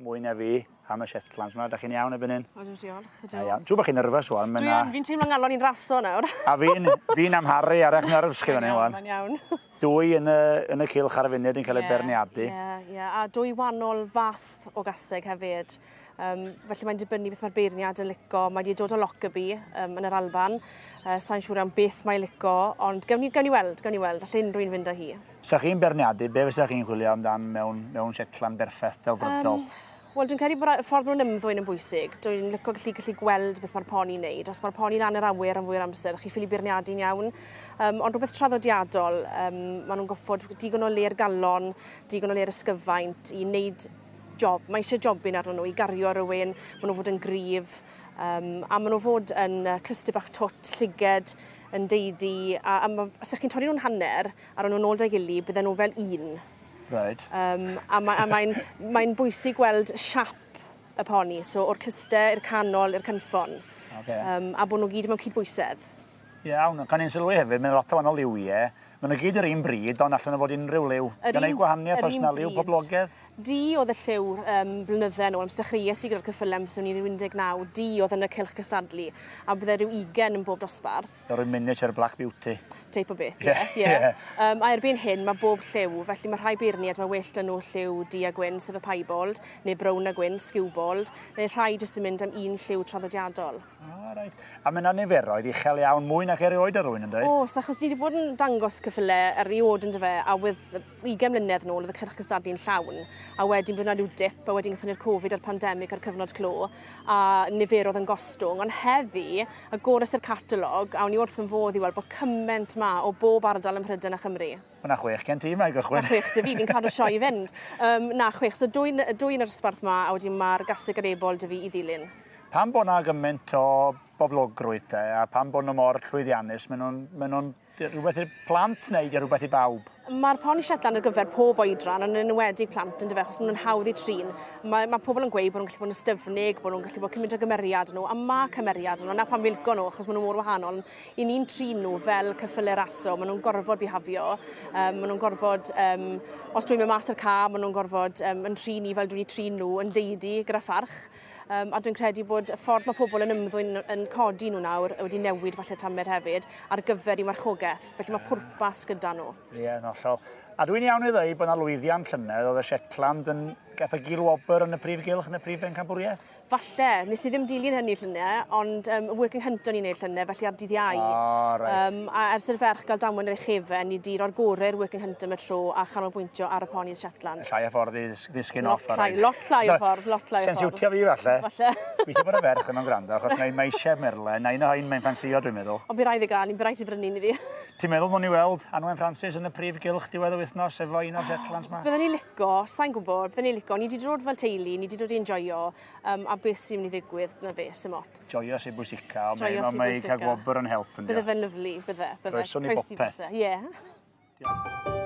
mwy na fi am y Shetlands 'ma. Dach chi'n iawn erbyn hyn? Odw, diolch. Ydw. Da iawn. Siŵr bod chi'n nervous ŵan. Dwi yn, fi'n teimlo ngalon i'n raso nawr. A fi'n fi amharu ar eich nerves chi fan hyn ŵan. Mae'n iawn. Dwy yn y, yn y cylch ar y funud yn cael eu beirniadu. Ie, ie, a dwy wahanol fath o gaseg hefyd. Um, felly mae'n dibynnu beth mae'r beirniad yn lico. Mae wedi dod o Lockerbie um, yn yr Alban. Uh, Sa'n siŵr am beth mae'n lico, ond gewn ni, gewn ni weld, gewn ni weld. Alle unrhyw un fynd â hi. Sa chi'n beirniadu, be fysa chi'n chwilio amdan mewn, mewn Shetland berffaith, delfrydol? Um, Wel, dwi'n credu bod y ffordd maen nhw'n ymddwyn yn bwysig. Dwi'n licio gallu, gallu gweld beth mae'r poni'n neud. Os mae'r poni lan yr awyr am fwy'r amser, chi ffili beirniadu'n iawn. Um, ond rhywbeth traddodiadol, um, maen nhw'n goffod digon o le'r galon, digon o le'r ysgyfaint i wneud job. Mae eisiau jobyn arnyn nhw i gario rhywun, maen nhw fod yn gryf, um, a maen nhw fod yn cluster bach twt, llyged, yn deidi, a, a ma, os ydych chi'n torri nhw'n hanner, a rhoi nhw'n ôl da'i gili, bydden nhw fel un. Right. Um, a mae'n mae, mae bwysig gweld siap y poni, so o'r cluster i'r canol i'r cynffon. Okay. Um, a bod nhw gyd mewn cydbwysedd. Iawn, gan i'n sylwi hefyd, mae'n lot o wahanol liwiau. Maen nhw gyd yr un bryd, ond allan o fod unrhyw liw. Gan ei gwahaniaeth oes na liw poblogaidd? Du oedd y lliw um, blynydde nôl, amser dechreuais i gyda'r cyffyle amser o'n i'n rhyw 19, du oedd yn y cylch cystadlu, a bydde rhyw 20 yn bob dosbarth. Rhyw miniature Black Beauty. Teip o beth, ie. Yeah, yeah. yeah. Um, a erbyn hyn, mae bob lliw, felly mae rhai beirniaid, mae well dyn nhw lliw du a gwyn, sef y piebald, neu brown a gwyn, skewbald, neu rhai jyst yn mynd am un lliw traddodiadol. Ah, reit. A mae yna niferoedd uchel iawn, mwy nag erioed ar rwy'n yn dweud? Oes, achos ni wedi bod yn dangos cyffyle erioed yn dyfe, a with 20 mlynedd nôl oedd y cylch cystadlu'n llawn, a wedyn bydd yna rhyw dip, a wedyn gathon ni'r Covid a'r pandemig a'r cyfnod clo, a niferoedd yn gostwng, ond heddi, agores i'r catalog, a o'n i wrth yn fodd i weld bod cymaint ma o bob ardal ym Mhrydain a Chymru. Mae 'na chwech gen ti 'ma i gychwyn. Na chwech 'da fi, fi'n cadw sioe i fynd. Um, na, chwech. So dwy, dwy yn yr ysbarth 'ma, a wedyn mae'r gaseg yr ebol 'da fi i ddilyn. Pam bod 'na gymaint o boblogrwydd te, a pam bod nhw mor llwyddiannus, maen nhw'n maen nhw'n rhywbeth i'r plant neu di rhywbeth i bawb? Mae'r poni Shetland ar gyfer pob oedran, ond yn enwedig plant yn dyfe, achos maen nhw'n hawdd i trin. Mae, mae pobl yn gweud bod nhw'n gallu bod yn ystyfnig, bod nhw'n gallu bod cymaint o gymeriad nhw, a mae cymeriad nhw, na pam fi'n lico nhw, achos maen nhw mor wahanol. I ni'n trin nhw fel cyffyle raso, maen nhw'n gorfod bihafio, um, maen nhw'n gorfod, um, os dwi'n mynd mas o'r car, maen nhw'n gorfod um, yn trin ni fel dwi'n trin nhw, yn deidi gyda pharch. Um, a dwi'n credu bod y ffordd mae pobl yn ymddwyn yn codi nhw nawr wedi newid falle tamed hefyd ar gyfer i marchogaeth. Felly mae pwrpas gyda nhw. Ie, yeah, yn hollol. A dwi'n iawn i ddweud bod yna lwyddiant llynedd, oedd y Shetland yn gath y gilwobr yn y prif gylch yn y prif bencampwriaeth? Falle, nes i ddim dilyn hynny llynedd, ond um, working hunt o'n i'n neud llynedd, felly ar dydd Iau. Oh, right. Um, a ers i'r ferch gael damwain ar ei chefen, ni di roi'r gorau i'r working hunt am y tro a chanolbwyntio ar y ponis Shetland. Llai o ffordd i ddisgyn off. Lot llai, lot llai o ffordd, lot llai o ffordd. Sen siwtio fi falle. Falle. Gweithio bod y ferch yma'n gwrando, achos mae, mae eisiau merle, na un o hyn mae'n ffansio dwi'n meddwl. Ond bydd rhaid i gael, ni'n bydd rhaid i brynu ni ddi. Ti'n meddwl mwyn i weld Anwen Francis yn y prif gylch diwedd y wythnos efo un o'r Shetlands ma? Bydden ni lico, sa'n gwybod, bydden ni lico. Ni wedi dod fel teulu, ni wedi dod i enjoyo, um, a beth sy'n mynd i ddigwydd, na fe, sy'n ots. Joio sy'n bwysica, ond mae, mae cael gwobr yn help yn Bydde fe'n lyflu, bydde. bydde. Croeso ni bopeth. Ie. Diolch.